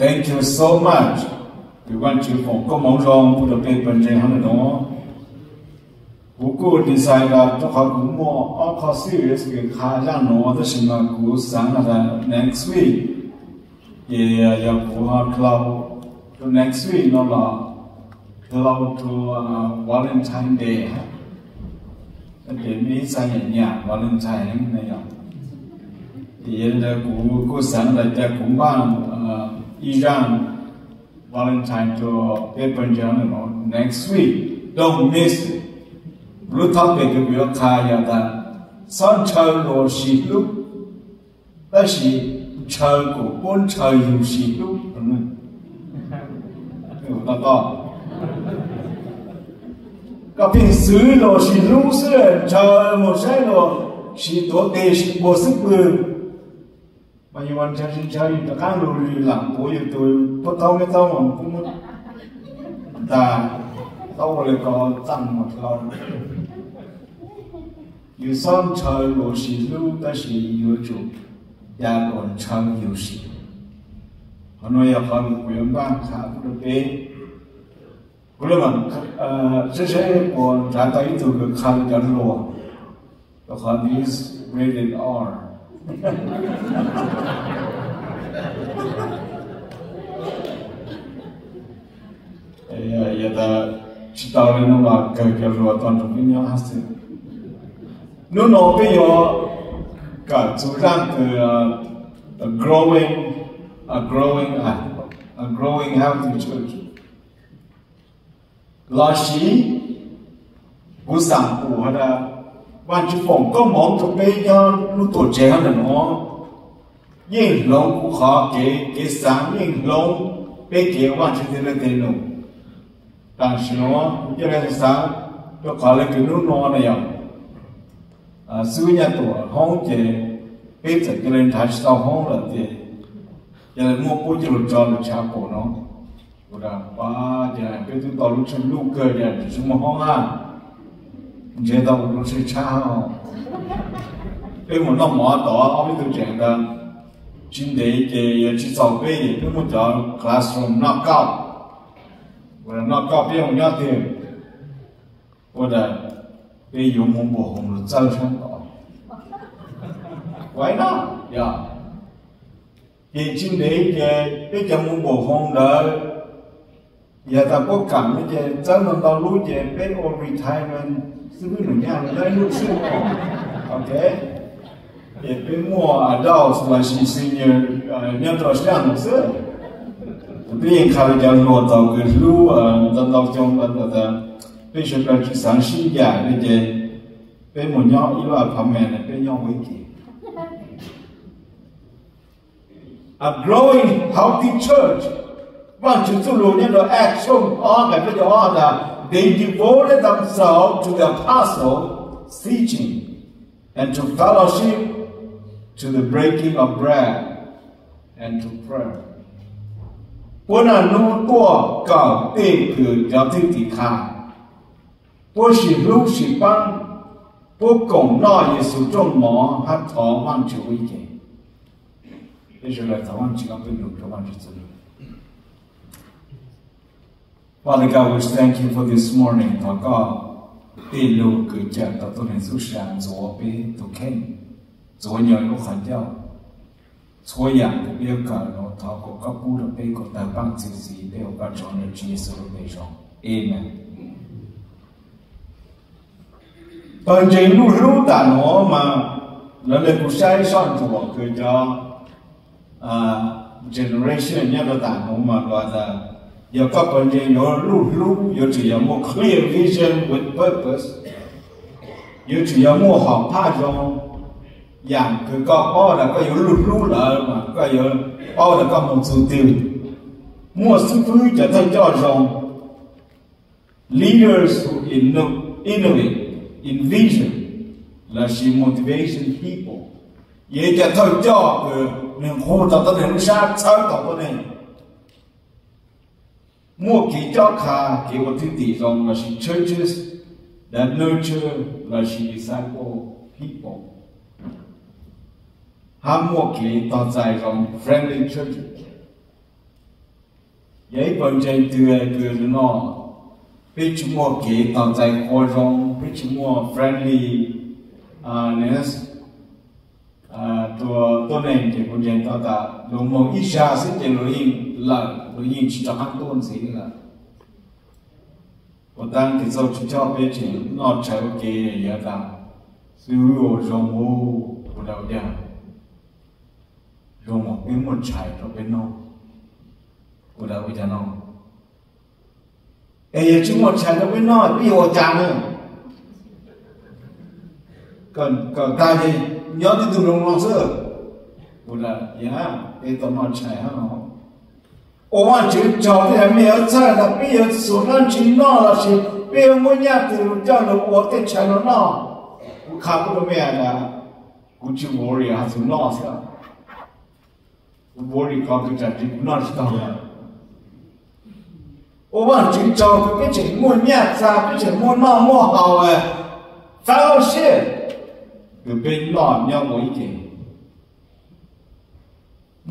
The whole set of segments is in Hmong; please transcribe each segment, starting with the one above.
Thank you so much. Kws Vaajtswv foom koob moov zoo pub rua peb pawg ntseeg hab le nuav. Kuv kuj decide rua qhov kuv muaj ob qho series kws qha zaaj nuav, tab sis mas kuv xaav has tas next week ces yog kuv ho close rua next week no los close rua Valentine Day hab. Ces mej ib txha nyam nyam Valentine na yog. Ces yog le ntawd kuv kuj xaav tas cia kuv npaaj ib zaaj Valentine rua peb pawg ntseeg le nuav next week. Don't miss it. Lub topic kws kuv yuav qha yog tas xob ntshaw luag sis hlub, tab sis ntshaw kuas puab ntshaw yug sis hlub. Koj pheej xwv luag sis hlub xwb, ntshaw moog saib luag sis tuav tes sis puag xwb pwg. Mas yug ntshaw sis ntshaw yug rov qaab lug laam puav yug tug puab taub meb taub mas puab muab tas taub ua le ko txaj muag dlhau. Yug xob ntshaw luag sis hlub tab sis yuav tsum ca luag ntshaw yug sis. Qhov nuav yog qhov kuv yuav npaaj qha pub rua peb. Kuv le maam saib saib puas nrhav tau ib tug kws qha le cov hluas, rua qhov this rated R. Yog tas tsis tau le nuav los kawg cov hluas tau nrug peb nyob hab xwb. Hnub no peb yuav kawm txug zaaj kws a growing, a growing, a growing healthy church. Lossis kuv xaam pum has tas Vaajtswv foom koob moov rua peb nyob lub tuam tsev hab ntawm nuav, yeej hloov kuv qhov kev, kev xaav yeej hloov peb kev ua Vaajtswv txhua leej txhua num. Tam sim nuav kuv ca le xaav rua qhov le kws hnub no na yog xub nyaj tuam hoob ces peb txawm ca le nrhav tsis tau hoob lawm ces ca le muab puab coj lug tso lug tshav pum no. Kuv tas pab ces peb twb tau lub tsheb luj kawg ces tsis muaj hoob na, nrhiav tau lub tsheb tshab os. Peb mus noj mov tod ob peb tug tseem tas tsis ntev ces yog tsis txaus peb ces peb muab cov classroom noj kauj. Ua noj kauj peb mus nyob twg? Ua tas peb yuav mus npau hoov lug txawb sab tod. Ua ib no yog ces tsis ntev ces peb cov mus npau hoov ntawd yog tas puab kam no ces txawb ntau ntau lub ces peb ua retirement xwb, peb num nyaj lub tsheb os. Ok, ces peb muaj adults lossis senior nyob rau sab no xwb. Kuv twb yeej qha rau cov hluas tau kws hlub ntau ntau xyoo tas peb sawv daws tsis xaav sib ncaim li ces peb mus nyob ib lub apartment peb nyob ua ib ke. A growing healthy church. Vaajtswv txuj lug nyob rau Acts tshooj ob nqai peb caug ob tas they devoted themselves to the apostle teaching and to fellowship, to the breaking of bread and to prayer. Puab naj nub tuaj kawm tej kws cov thwj tim qha, puab sim hlub sim paab, puab koom noj Yexus rooj mov hab thov Vaajtswv ua ib ke. Peb sawv daws thov Vaajtswv, peb lug rua Vaajtswv txuj lug. Father God, we thank you for this morning. Thov koj tej lug kws cawm tau tuab neeg txuj sa ntxuav peb tug kheej, ntxuav nyob lub qhov ncauj. Txhua yaam kws peb yuav kawm nuav thov kom koj pub rua peb kom tawg paaj txi txiv, peb ua koj tsaug ntawm Tswv Yexus lub npe zoo. Amees. Pawg ntseeg luj hlub tam nuav mas lawv le kuv saib soj ntsuam kws cov generation nyob rau tam nuav mas lawv tas yog koj pawg ntseeg yuav luj hlub yuav tsum yog muaj clear vision with purpose, yuav tsum yog muaj hom phaj zoo. Yaam kws koj paub tas koj yuav luj hlub lawv mas koj yuav paub tas koj mus txug twg. Muaj xib fwb cov thawj coj zoo, leaders who inno- innovate, envision, lossis motivation people. Yog ib cov thawj coj kws nws nqug tau tuab neeg lub sab, txhawb tau tuab neeg. Muaj kev cob qha, kev ua thwj tim zoo lossis churches that nurture lossis disciple people. Hab muaj kev tog txais zoo, friendly churches. Yog ib pawg ntseeg twg kws no, peb tsis muaj kev tau txais qhua zoo, peb tsis muaj friendly, nes, rua tuab neeg ces kuv ntseeg tau tas luag moog ib zag xwb ces luag yeej lawm, luag yeej tsis rov qaab tuaj ntxiv lawm. Puas tab tes txuj tsis coj peb tseem noj tshais ua ke, yog tas xwb ua zoo hu, ua dau yag, zoo mog peb muaj tshais rau peb noj, ua dau ua cas no. Es yog tsis muaj tshais rau peb noj peb yuav ua cas na? Kawm tag ces nyob tib tug nroo no xwb. Ua dau yag, peb tau noj tshais hab no. Ua Vaajtswv tsaug, tej yog mej yuav txhawj tas peb yuav xuas dlaab tsi noj lossis peb yuav muab nyaj twg coj lug ua tej tshais no noj. Kuv qha pub rua mej tas kuv tsis worry hab txug noj xwb, kuv worry qhov kws tsam ntsis kuv noj tsis tau lawm. Ua Vaajtswv tsaug kws peb tseem muaj nyaj txag, peb tseem muaj noj muaj haus, fellowship, kws peb noj nyob ua ib ke.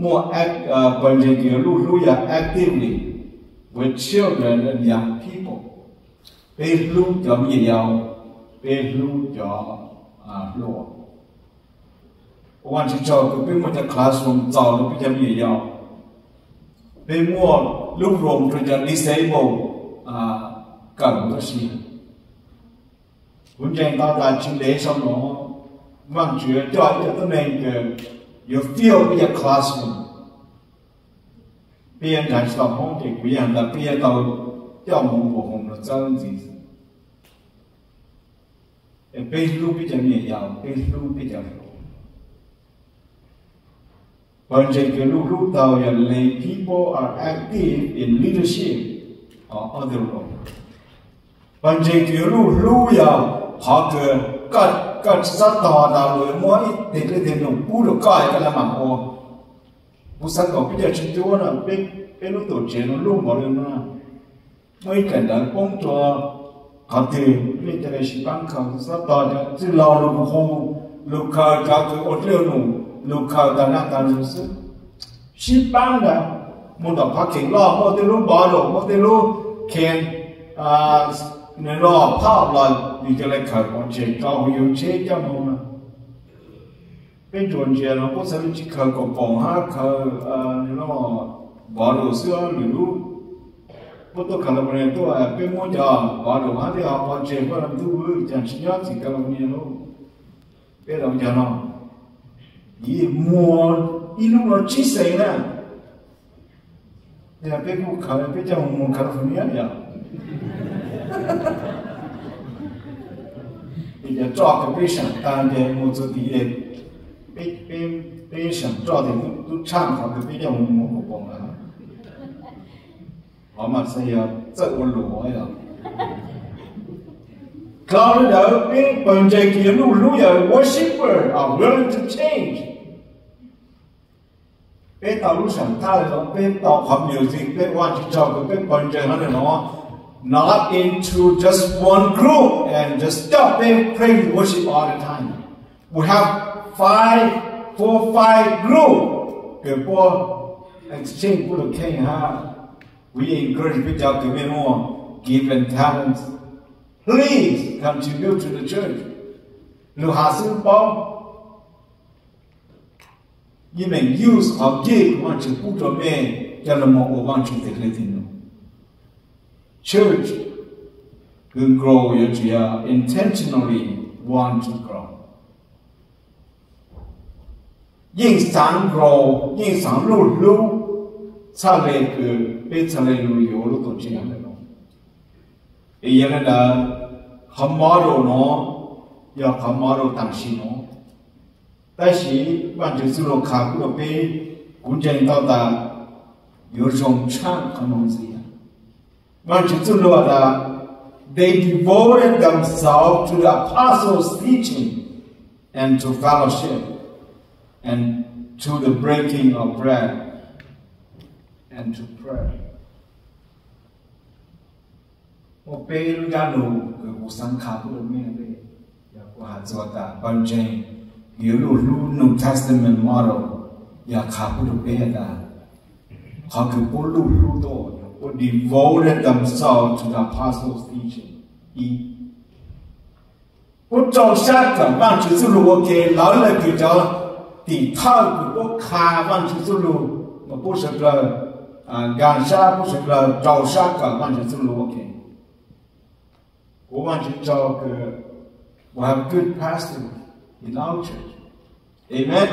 Muaj pawg ntseeg kws yuav luj hlub yog actively with children and young people. Peb hlub cov me nyuam yaus, peb hlub cov hluas. Ua Vaajtswv tsaug kws peb muaj cov classroom txaus rua peb cov me nyuam yaus. Peb muaj lub room rua cov disabled kawm tab sis kuv ntseeg tau tas tsis ntev sau no Vaajtswv coj ib co tuab neeg kws yuav fill peb cov classroom. Peb yuav nkag tsis tau hoob ces kuv yog tas peb yuav tau coj mus npuas hoom rua txawb ntxiv. Es peb hlub peb cov me nyuam yaus, peb hlub peb cov hluas. Pawg ntseeg kws luj hlub tau yog lay people are active in leadership of other role. Pawg ntseeg kws yuav luj hlub yog qhov kws koj tsis xob tog tas luag yuav muab ib teg dlej teg num pub rua koj es koj le maam ua. Kuv xaav kom peb cov tswv cuab no, peb lub tuam tsev no luj npaum le no, muaj ib kawm ntawv poob rua qhov twg mej ca le sib paab khaws, xob tog cov txwj laug lug hu, lug khaws cov kws ua dlej num, lug khaws tas naj tas ntsug xwb. Sib paab ntag, moog tom qhov kheem loj muaj tej lub bottle, muaj tej lub can, nws loj phaj los yus ca le khaws pov tseg rau huv yus tsheb coj moog na. Peb ntsuas ntsia no puab xaav le tsis khaws kaum poom hab khaws bottle xwb, lwm lub. Puab tuaj California tuaj peb muab cov bottle hab tej ho pov tseg puab le ntuj, cas tsis nyob txim California lauj. Peb tau cov no, muag ib lub no tsib xees na. Yog peb kuj khaws peb coj mus muag California yog. Vim cov roj kws peb saam taag ces mus txug tim, peb saam roj ces tub tshaaj qhov kws peb coj mus muag kaum poom lawm. Qhov mas xaav yog txawj ua luam yog. Dlhau li ntawd peb pawg ntseeg kws yuav luj hlub yog worshipper are willing to change. Peb tau lub saam thaj le nuav, peb tau qhov music, peb ua tsis tau kws peb pawg ntseeg hab le nuav, not into just one group and just stop playing praise and worship all the time. We have five, four, five group kws puab exchange puab lug kheej hab. Kuv yeej encourage peb cov kws mej muaj gift and talents, please contribute to the church. Lug has xwb paub. Yeej meem use qhov gift Vaajtswv pub rua mej coj lug moog ua Vaajtswv txhia le txhia num. Church kws grow yuav tsum yog intentionally want to grow. Yeej xaav grow, yeej xaav luj hlub txhaj le kws peb txhaj le lug yuav lub tuam tsev hab le nuav. Es yog le ntawd, qhov model nuav yog qhov model taam sim nuav, tab sis Vaajtswv txuj lug qha kuv rua peb, kuv ntseeg tau tas yuav zoo tshaj qhov nuav ntxiv. Vaajtswv txuj lug tas, they devoted themselves to the apostles' teaching and to fellowship and to the breaking of bread and to prayer. Muaj peb lub ntsab lug kws kuv xaav qha pub rua mej, yog kuv has txug tas pawg ntseeg yuav luj hlub New Testament model, yog qha pub rua peb tas qhov kws puab luj hlub tuaj Who devoted themselves to the apostles' teaching. Ib, kuj rau sab kawm Vaajtswv txuj lug ua ke. Lawv le kws cov tim thawj kws puab qha Vaajtswv txuj lug, mas puab sawv dlawg nkaag sab, puab sawv dlawg rau sab kawm Vaajtswv txuj lug ua ke. Kuv Vaajtswv tsaug kws we have good pastors in our church. Amen.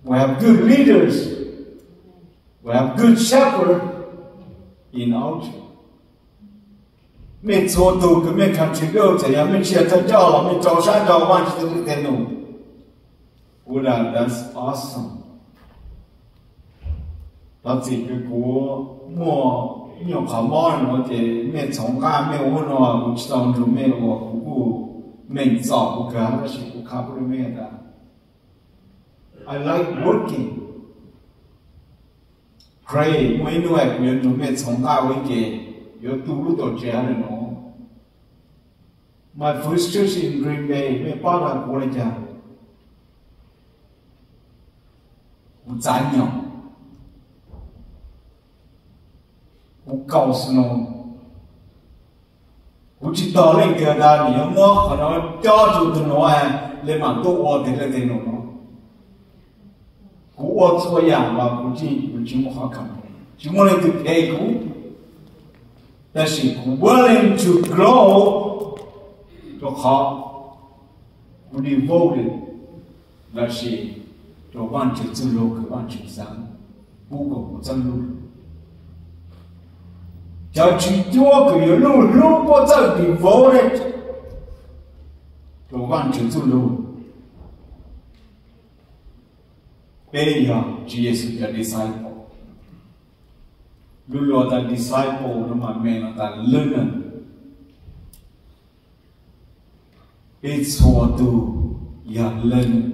We have good leaders. We have good shepherd in our church. Mej txhua tug kws mej contribute, txawm yog mej tsi yog thawj coj los mej rau sab rau Vaajtswv txuj lug tej num, kuv tas that's awesome. Thov txim kws kuv muaj ib nyuag qhov mob no ces mej txhoov nqaj mej ua nuav, kuv tsi tau nrug mej ua, kuv kuj meej txom kuv kawg, tab sis kuv qha pub rua mej tas I like working. Pray, muaj ib hnub kuv yuav nrug mej txhoov nqaj ua ib ke, yuav tu lub tuam tsev hab le nuav. My first church in Green Bay, mej pab tas kuv le caag? Kuv txav nyom, kuv kaus snow, kuv tsi tog leej twg tas nwg yuav muab qhov nuav cob rua tug nuav le maam tuaj ua teg le teg num nuav. Kuv ua txhua yaam los kuv tsi, kuv tsi muaj qhov complain, tsi muaj leej twg phem kuv, tab sis kuv willing to grow rua qhov kuv devoted lossis rua Vaajtswv txuj lug kws Vaajtswv xaav pub kuas kuv txawj lug. Cov tswv cuab kws yuav lug hlub puab txawj devoted rua Vaajtswv txuj lug. Peb yog Tswv Yexus cov disciple. Lub lug tas disciple no mas mean no tas learner. Peb txhua tug yog learner.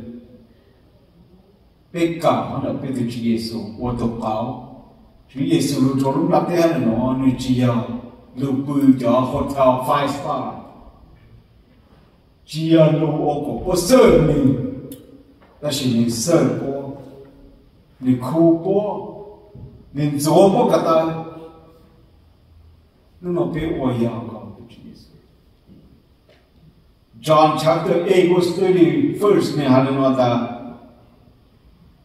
Peb kawm hab ntawm peb tug Tswv Yexus ua tug qauv. Tswv Yexus lug rua lub nplaj teb hab le nuav, nwg tsi yog lug pw cov hotel five star, tsi yog lug ua kom puab xawj nwg, tab sis nwg xawj puab, nwg khu puab, nwg ntxuav puab ko taw. Hnub no peb ua yog nkaus tus Tswv Yexus. John chapter eight verse thirty-first nwg has le nuav tas,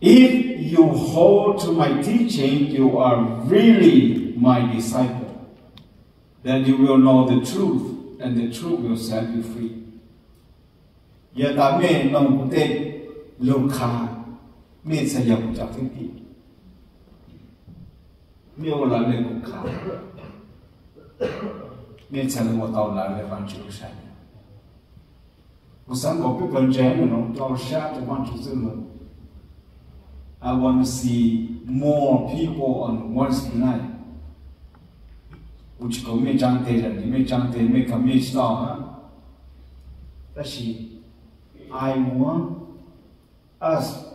If you hold to my teaching, you are really my disciple. Then you will know the truth, and the truth will set you free. Yog tas mej noog kuv tej lug qha, mej txhad yog kuv cov thwj tim. Mej ua lawv le kuv qha, mej txhad le ua tau lawv le Vaajtswv lub sab. Kuv xaav kom peb kawg ntseeg nuav rau sab rua Vaajtswv txuj lug. I want to see more people on Wednesday night. Kuv tsi kom mej tsaa teg, mej tsaa teg mej kov mej tsi tau hab. Tab sis I want us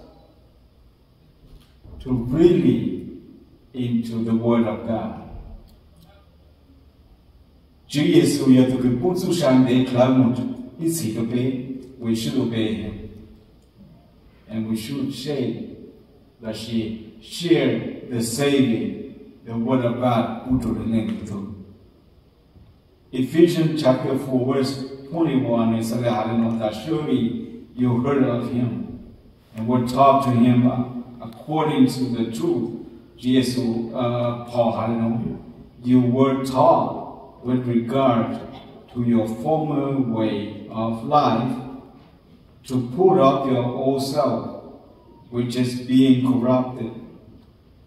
to really into the word of God. Tswv Yexus yog tug kws pub txuj sa ntev dlawv moog ib txhis rua peb, we should obey him. And we should share, lossis share the saying, the word of God pub rua lwm leej lwm tug. Ephesians chapter four verse twenty-one, nws xaav le has le nuav tas, Surely you heard of him and were taught to him according to the truth. Tswv Yexus, Paul has le nuav, You were taught with regard to your former way of life to put off your old self, which is being corrupted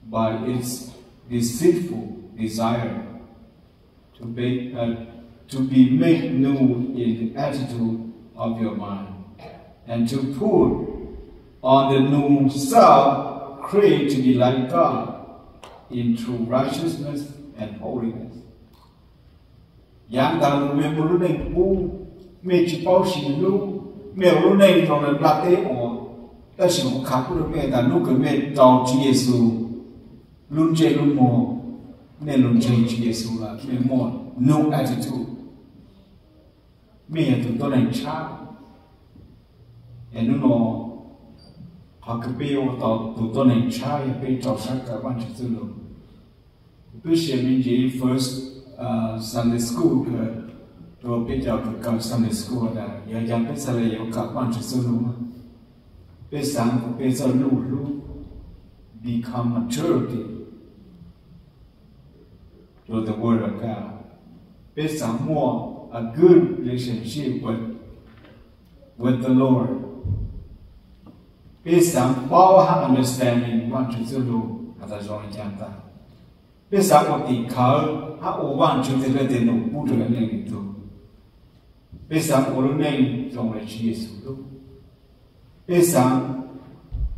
by its deceitful desire, to be, uh, to be made new in the attitude of your mind, and to put on the new self, created to be like God in true righteousness and holiness. Yaav taag lug mej muaj lub neej qub, mej tsi paub sib hlub, mej ua lub neej rua lawv nplaj teb ua, tab sis kuv qha pub rua mej tas hnub kws mej rau Tswv Yexus lub ntsej lub muag, mej lug ntseeg Tswv Yexus lawm mej muaj new attitude, mej yog tug tuab neeg tshab. Es hnub no qhov kws peb ua tau tug tuab neeg tshab yog peb rau sab kawm Vaajtswv txuj lug. Twb sim me ntsis first Sunday school kawg, rau peb cov kws kawm Sunday school tas yog cas peb txhaj le yuav kawm Vaajtswv txuj lug. Peb xaav kom peb txawj luj hlub, become maturity to the word of God. Peb xaav muaj a good relationship with, with the Lord. Peb xaav paub hab understanding Vaajtswv txuj lug has tas zoo le caag tag. Peb xaav ua tim khawv hab ua Vaajtswv txuj lug tej num pub rua lub neej tug. Peb xaav ua lub neej zoo le Tswv Yexus lub. Peb xaav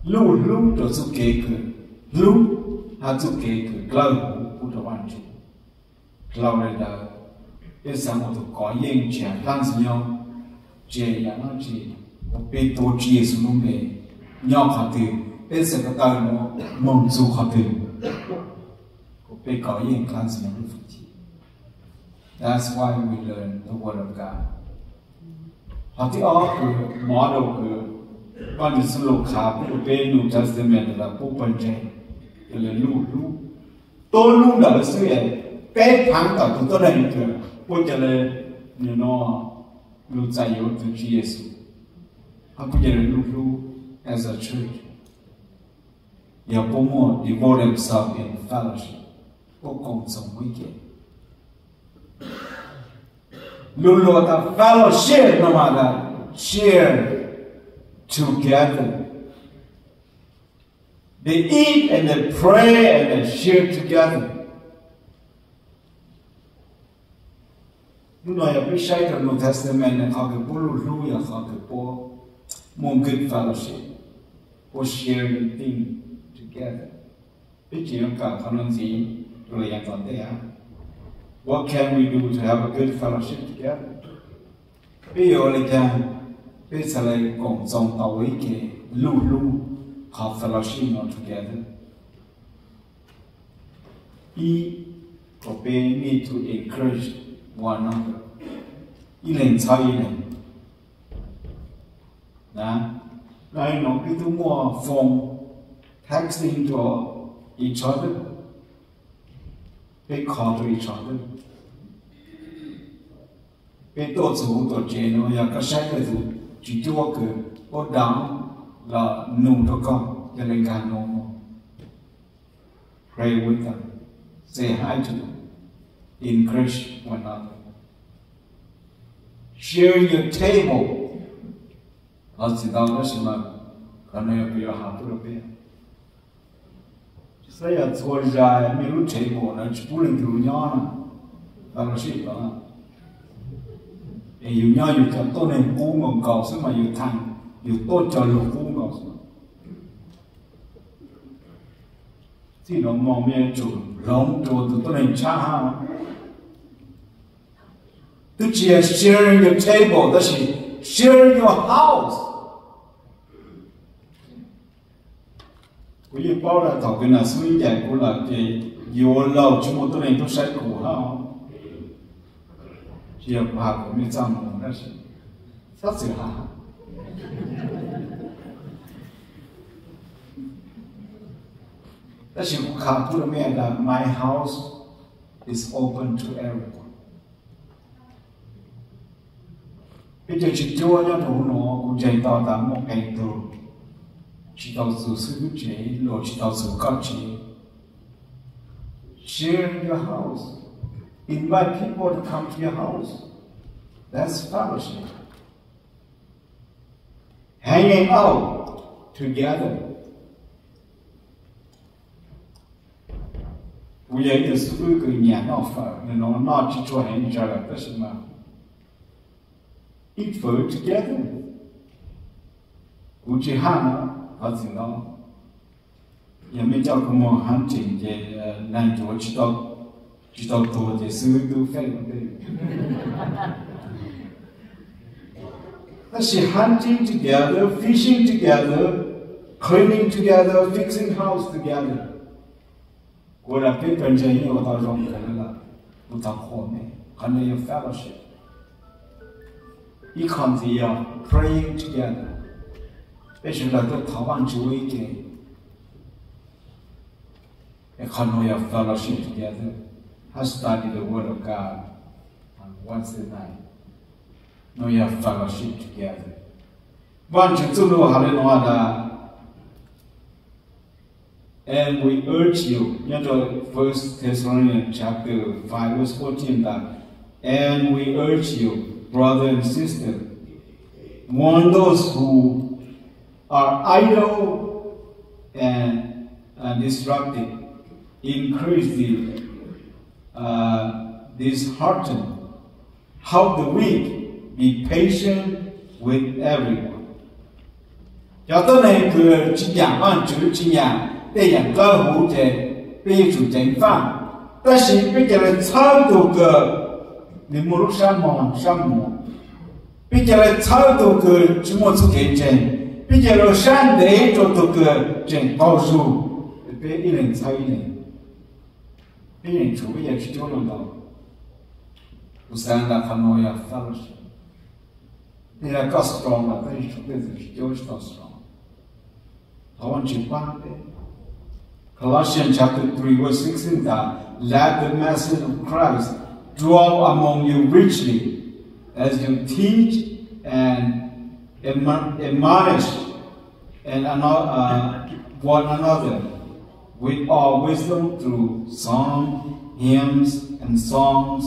luj hlub rua txuj kev kws hlub hab txuj kev kws dlawb huv pub rua Vaajtswv. Dlhau le ntawd, peb xaav ua tug kov yeej tsis dlaab Ntxwg Nyoog, tsis yam dlaab tsi, kuas peb tuav Tswv Yexus lub npe, nyob qhov twg, peb xav ko taw nuav moog txug qhov twg, kuas peb kov yeej dlaab Ntxwg Nyoog lub hwj chim. That's why we learn the word of God. Qhov thib ob kws model kws Vaajtswv txuj lug qha pub rua peb New Testament los pub pawg ntseeg, yog le luj hlub. Tuab lub ntawd xwb es peb phaav tawm tug tuab neeg kws puab ca le, nws no, lug txais yuav tug Tswv Yexus, hab puab ca le luj hlub as a church. Yog puab muaj devote themselves in fellowship, puab koom txoos ua ib ke. Lug lug tas fellowship no mas tas share together. They eat and they pray and they share together. Hnub no yog peb saib rua New Testament, qhov kws puab luj hlub yog qhov kws puab muaj good fellowship, puab share the thing together. Peb tseem yuav kawm qhov nuav ntxiv rua yav tom ntej hab. What can we do to have a good fellowship together? Peb yuav ua le caag peb txhaj le koom txoos tau ua ib ke luj hlub qhov fellowship no together? Ib, kom peb need to encourage one another, ib leeg txhawb ib leeg. Na, nov peb tub muaj phone, texting to each other, peb call to each other. Peb tuaj txug tuam tsev nuav, yog koj saib koj tug tsis cuab kws puab down los nug rua koj, yog le nkaag nuav, pray with them, say hi to them, encourage one another. Share your table. Thov txim ntau tab sis mas qhov no yog kuv yuav has tuaj rua peb. Saib yog txhua zag mej lub table na tsis pub leej twg nyob na, fellowship tod, es yug nyob yug cov tuab neeg qub nkaus nkaus xwb mas yug thaam, yug tuaj cov lug qub nkaus xwb. Txij nuav moog mej yuav tsum hloov rua tug tuab neeg tshab hab. Twb tsis yog sharing your table tab sis sharing your house. Kuv yeej paub tas thaum kws nam xub ncaim kuv lawm ces yuav laug tsis muaj tuab neeg tuaj saib kuv hab. Tsis yog kuv has kom mej txaj muag tab sis txhob txwm has. Tab sis kuv qha pub rua mej tas my house is open to everyone. Peb cov tsis cuab nyob rua huv nuav kuv ntseeg tau tas muaj qee tug tsis tau txug xib hwb tsev, luag tsis tau txug koj tsev. Share your house. Invite people to come to your house. That's fellowship. Hanging out together. Kuv yog ib tug xib hwb kws nyiam noj fawm, nws nov noj tsis tshua heev tsawg lawm tab sis mas eat food together. Kuv tsis haj no, thov txim ntau. Yog mej coj kuv moog hunting ces neeg yuav tsis tau tuag ces xib hwb tub fej ua ntej. Tab sis hunting together, fishing together, cleaning together, fixing house together. Kuv tas peb pawg ntseeg yeej ua tau zoo kawg lawm, kuv thov qhuas mej, qhov no yog fellowship. Ib qho ntxiv yog praying together, peb sawv daws tuaj thov Vaajtswv ua ib ke. Qhov no yog fellowship together, hab study the word of God on Wednesday night. No yog fellowship together. Vaajtswv txuj lug has le nuav tas, and we urge you, nyob rua First Thessalonians chapter five verse fourteen tas, and we urge you, brother and sister, warn those who are idle and uh, disruptive, increase the uh, disheartened, help the weak, be patient with everyone. Cov tuab neeg kws tsi nyaam Vaajtswv, tsi nyaam tej yaam dlawb huv ces peb yuav tsum ceev faaj, tab sis peb ca le txhawb tug kws nwg muaj lub sab moog sab muag, peb ca le txhawb tug kws tsi muaj txuj kev ntseeg, peb ca le sab ntev rua tug kws tseem qaug zug, peb ib leeg txhawb ib leeg, peb yeej tshuav peb yam tsi cuab lug ntau. Kuv xaav tas qhov nuav yog fellowship. Yog koj strong los tab sis tshuav tej ntawd tsi cuab tsi tau strong. Thov Vaajtswv paab peb. Colossians chapter three verse sixteen tas, let the message of Christ dwell among you richly as you teach and admonish and ano- uh, one another with all wisdom through psalms, hymns, and songs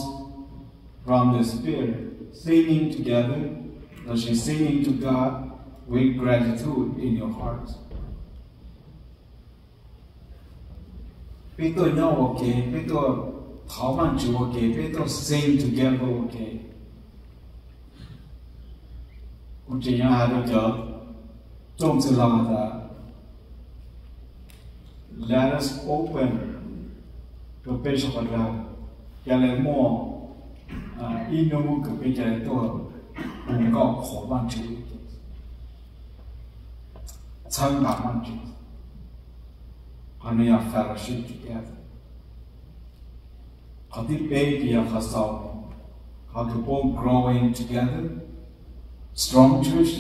from the Spirit, singing together, lossis singing to God with gratitude in your hearts. Peb tuaj nyob ua ke, peb tuaj thov Vaajtswv ua ke, peb tuaj sing together ua ke. Kuv tseem yuav has rua cov rooj txwg laug tas, let us open rua peb suav dlawg, ca le muaj ib nub kws peb ca le tuaj hu nkauj qhuas Vaajtswv, txhawb nqa Vaajtswv. Qhov no yog fellowship together. Qhov thib peb kws yog qhov xaus, qhov kws puab growing together, strong church,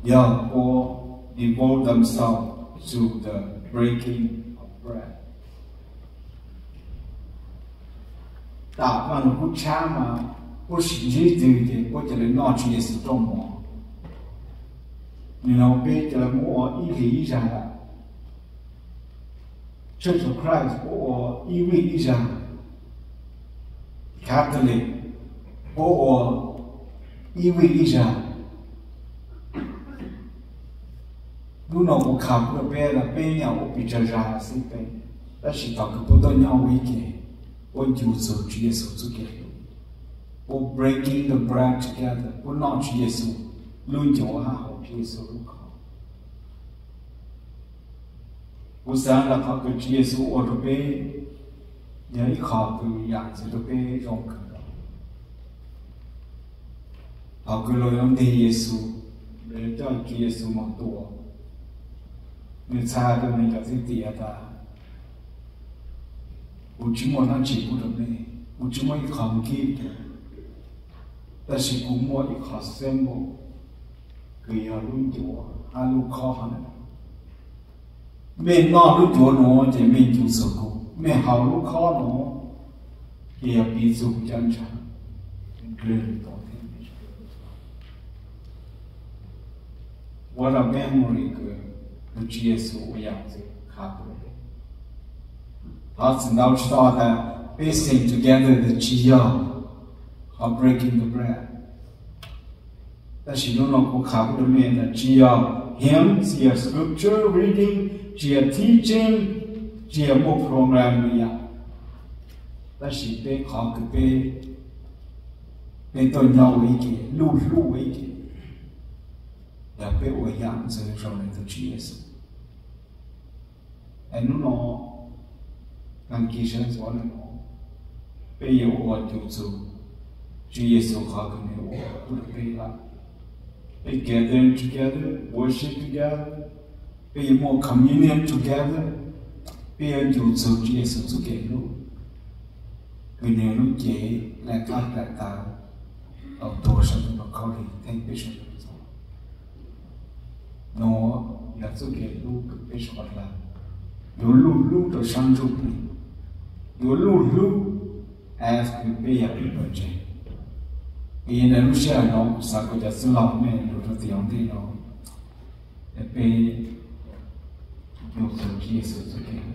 yog puab devote themselves to the breaking of bread. Tam vaj lug kub tshab mas puab sim ntsib twg ces puab ca le noj Tswv Yexus rooj mov. Nim no peb ca le muab ua ib hlis ib zag lawm. Church of Christ puab ua ib vij ib zag. Catholic puab ua ib vij ib zag. Hnub no kuv khav rua peb, peb nyam ua pes tsawg zag xij peem, tab sis thaum kws puab tuaj nyob ua ib ke, puab ncu txug Tswv Yexus txuj kev hlub, puab breaking the bread together, puab noj Tswv Yexus lub ncuav hab haus Tswv Yexus lub khob. Kuv xaav tas qhov kws Tswv Yexus ua rua peb yog ib qho kws yam ntxwv rua peb zoo kawg. Thaum kws luag yuav ntig Yexus, luag yuav coj Tswv Yexus moog tua, nwg txhais rua nwg cov thwj tim tas, kuv tsi muaj dlaab tsi pub rua mej, kuv tsi muaj ib qho gift, tab sis kuv muaj ib qho symbol kws yog lub ncuav hab lub khob hov ntawd. Mej noj lub ncuav nuav ces mej ncu txug kuv, mej haus lub khob nuav ces yog piv txug kuv cov ntshav. What a memory kws Tswv Yexus ua yam ntxwv khav rua peb. Thov txim ntau tsi tau tas peb sing together tas tsi yog qhov breaking the bread. Tab sis hnub no kuv khav pub rua mej tas tsi yog hymn, tsi yog scripture reading, tsi yog teaching, tsi yog muaj program le yam. Tab sis peb qhov kws peb, peb tuaj nyob ua ib ke, luj hlub ua ib ke, yog peb ua yam ntxwv zoo le ntawm Tswv Yexus. Es hnub no kaaj kis sawv ntxuav le nuav, peb yuav ua ncu txug Tswv Yexus qhov kws nwg ua pub rua peb lawm. Peb gather together, worship together, peb yuav muaj communion together, peb yuav ncu txug Tswv Yexus txuj kev hlub, kws nwg lub cev dlaim kab dlaim taw, tau tuag saum ntoo khaub lig theej peb suav dlawg txhua. Nuav yog txuj kev hlub kws peb suav dlawg yuav luj hlub rau sab ntsuj plig, yuav luj hlub as peb yog peb pawg ntseeg. Vim ntawd lub sij hawm no kuv xav kom cov txwj laug mej lug rau tim ntej no, peb yuav qw Tswv Yexus txoj kev.